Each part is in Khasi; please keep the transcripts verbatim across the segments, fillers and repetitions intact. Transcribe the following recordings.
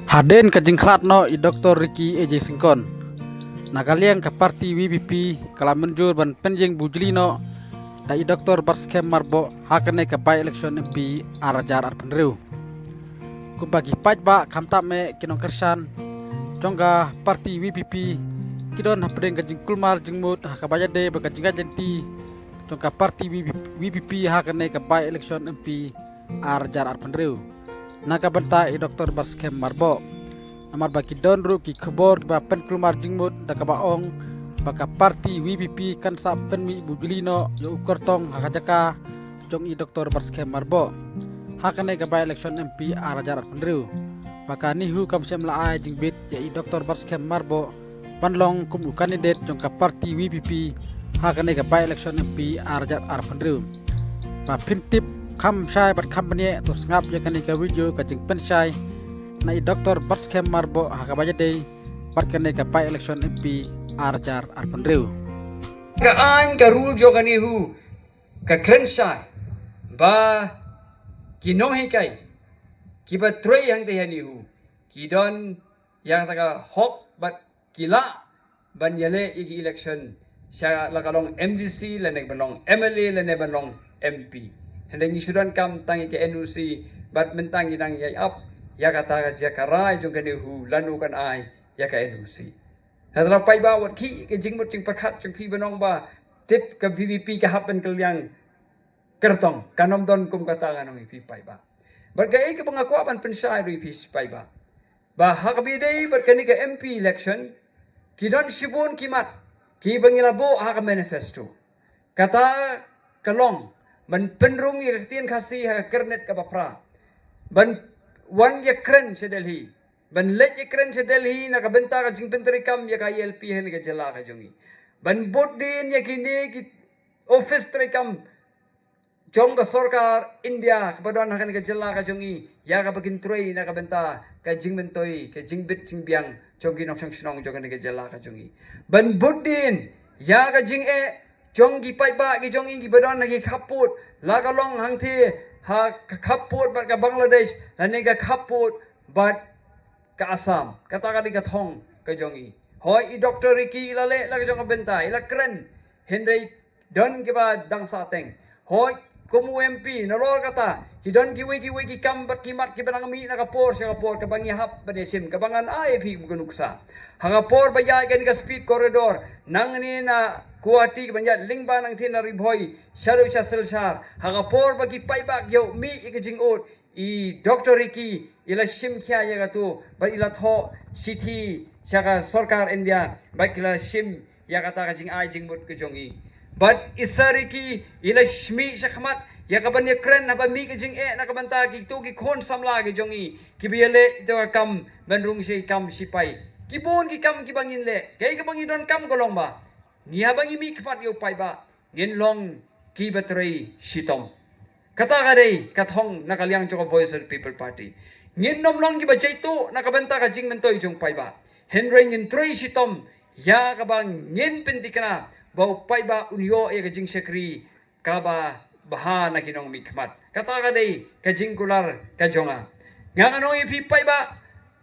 Hadien ka jingkhlad noh i Doktor Ricky A J Syngkon, na ka liang ka parti V P P ka la mynjur ban pynjing bujli noh da i Doktor Batskhem Myrboh ha kane ka by-election M P ar hajar arphew hynriew. Kumba ki paidbah khamtam eh ki nongkyrshan jong ka parti V P P ki don hapdeng ka jingkulmar jingmut ha kaba ïadei bad ka jingïaid lynti jong ka parti V P P ha kane ka by-election M P ar hajar arphew hynriew na ka bynta i Doktor Batskhem Myrboh. Namar ba ki don ruh ki khubor kiba pynkulmar jingmut da kaba ong ba ka parti V P P kan sa pynmih bujli noh ïa u kyrtong ha ka jaka jong i Doktor Batskhem Myrboh ha kane ka by-election M P ar hajar arphew hynriew. Ba ka NEHU kam shym la ai jingbit ïa i Doktor Batskhem Myrboh ban long kum u candidate jong ka parti V P P ha kane ka by-election M P ar hajar arphew hynriew. Ba phin tip kham shai bad kham bniah, to sngap ïa kane ka video ka jingpynshai na i Doktor Batskhem Myrboh ha kaba ïadei bad kane ka by-election M P ar hajar arphew hynriew. Ka aiñ ka rule jong ka NEHU ka kren shai ba ki nonghikai kiba trei hangta ha NEHU ki don ïa kata ka hok bad ki lah ban ïaleh ïa ki election sha la ka long M D C lane ban long M L A lane ban long M P. Hynrei ngi shu donkam tang ïa ka N O C bad mynta ngi dang ïai ap ïa kata ka jaka rai jong ka NEHU lano kan ai ïa ka N O C. Nangta la paidbah, wat khih ka jingmut jingpyrkhat jong phi ban ong ba tip ka V P P ka hap ban kylliang kyrtong, kan ym don kum kata, ngan ong ïa phi paidbah. Bad kaei kaba nga kwah ban pynshai ruh ïa phi paidbah, ba ha kaba ïadei bad kane ka M P election ki don shibun ki mat kiba ngi la buh ha ka manifesto. Kata ka long ban pynrung ïa ka ktien Khasi ha ka kyrnit kaba phra, ban wan ïakren sha Delhi, ban leit ïakren sha Delhi na ka bynta ka jingpyntreikam ïa ka I L P ha kane ka jylla ka jong ngi, ban bud dien ïa kine ki office treikam jong ka sorkar India kaba don ha kane ka jylla ka jong ngi ïa kaba kin trei na ka bynta ka jingmyntoi ka jingbit jingbiang jong ki nongshong shnong jong kane ka jylla ka jong ngi, ban bud dien ïa ka jingeh jong ki paidbah ki jong ngi kiba don ha ki khappud, la ka long hangtei ha ka khappud bad ka Bangladesh lane ka khappud bad ka Assam. Kata ka dei ka thong ka jong ngi. Hooid, i Doktor Ricky i la leh la ka jong ka bynta, i la kren, hynrei don kiba dang sah teng. Hooid, kum u M P nalor kata ki don kiwei kiwei ki kam bad ki mat kiba nang mih na ka por sha ka por kaba ngi hap ban ïashim, kaba ngan ai ïa phi kum ka nuksa. Ha ka por ba ïaid kane ka speed corridor nangne na Guwahati kaban ïaid lyngba nangtei na Ri Bhoi shaduh sha Silchar, ha ka por ba ki paidbah ki ïoh mih ïa ka jingud, i Doktor Ricky i la shim khia ïa kato bad i la thoh shithi sha ka sorkar India bad ki la shim ïa kata ka jingai jingmut ka jong i. Bad i Sir Ricky i la shmih shakhmat ïa kaban ïakren haba mih ka jingeh na ka bynta kito ki khun samla ki jong i kiba ïaleh ïa ka kam ban rung sha ki kam sipai. Ki bun ki kam kiba ngin leh. Kaei kaba ngi donkam ka long ba ngi, haba ngi mih khmat ïa u paidbah, ngin long kiba trei shitom. Kata ka dei ka thong na ka liang jong ka Voice of the People Party. Ngin ym long kiba jaituh na ka bynta ka jingmyntoi jong u paidbah, hynrei ngin trei shitom ïa kaba ngin pynthikna ba u paidbah un ïoh ïa ka jingshakri kaba bha na ki nongmihkhmat. Kata ka dei ka jingkular ka jong nga. Nga ngan ong ïa phi paidbah,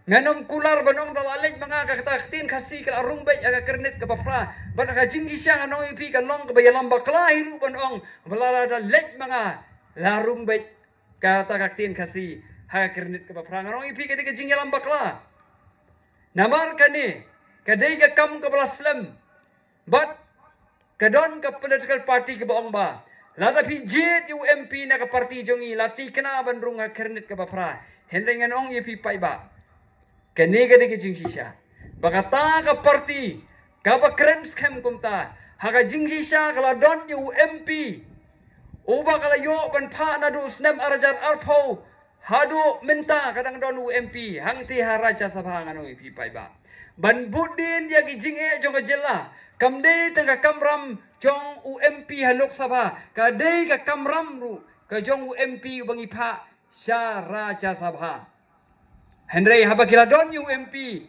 ngan ym kular ban ong da la leit ma nga ka kata ka ktien Khasi ka la rung beit ha ka kyrnit kaba phra. Bad ka jingshisha ngan ong ïa phi ka long kaba ïalam bakla hi ruh ban ong ba la, la da leit ma nga la rung beit kata ka ktien Khasi ha ka kyrnit kaba phra. Ngan ong ïa phi ka dei ka jingïalam bakla. Namar kane ka dei ka kam kaba la slem. Bad ka don ka political party kaba ong ba lada phi jied ïa u M P na ka party jong ngi, la thikna ban rung ha ka kyrnit kaba phra. Hynrei ngan ong ïa phi paidbah, kane ka dei ka jingshisha ba kata ka party kaba kren skhem kumta, ha ka jingshisha ka la don ïa u M P uba ka la ïoh ban phah naduh u snem ar hajar arphew haduh mynta ka dang don u M P hangtei ha Rajya Sabha. Ngan ong ïa phi paidbah, ban bud dien ïa ki jingeh jong ka jylla kam dei tang ka kamram jong u M P ha Lok Sabha, ka dei ka kamram ruh ka jong u M P uba ngi phah sha Rajya Sabha. Hynrei haba ki la don ïa u M P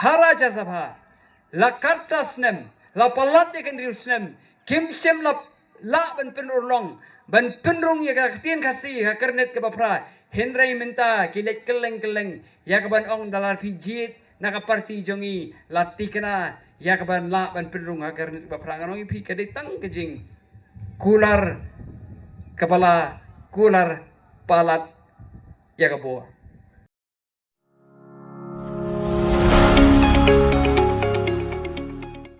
ha Rajya Sabha, la katto snem, la palat ïa ka hynriew snem, kim shym la lah ban pynurlong ban pynrung ïa ka ktien Khasi ha ka kyrnit kaba phra. Hynrei mynta ki leit kylleng kylleng ïa ka ban ong da lada phi jied na ka parti jong ngi, la thikna ïa ka ban lah ban pynrung ha ka ri ba phra. Ngan ong ïa phi, ka dei tang ka jingkular kaba la kular palat ïa ka bor.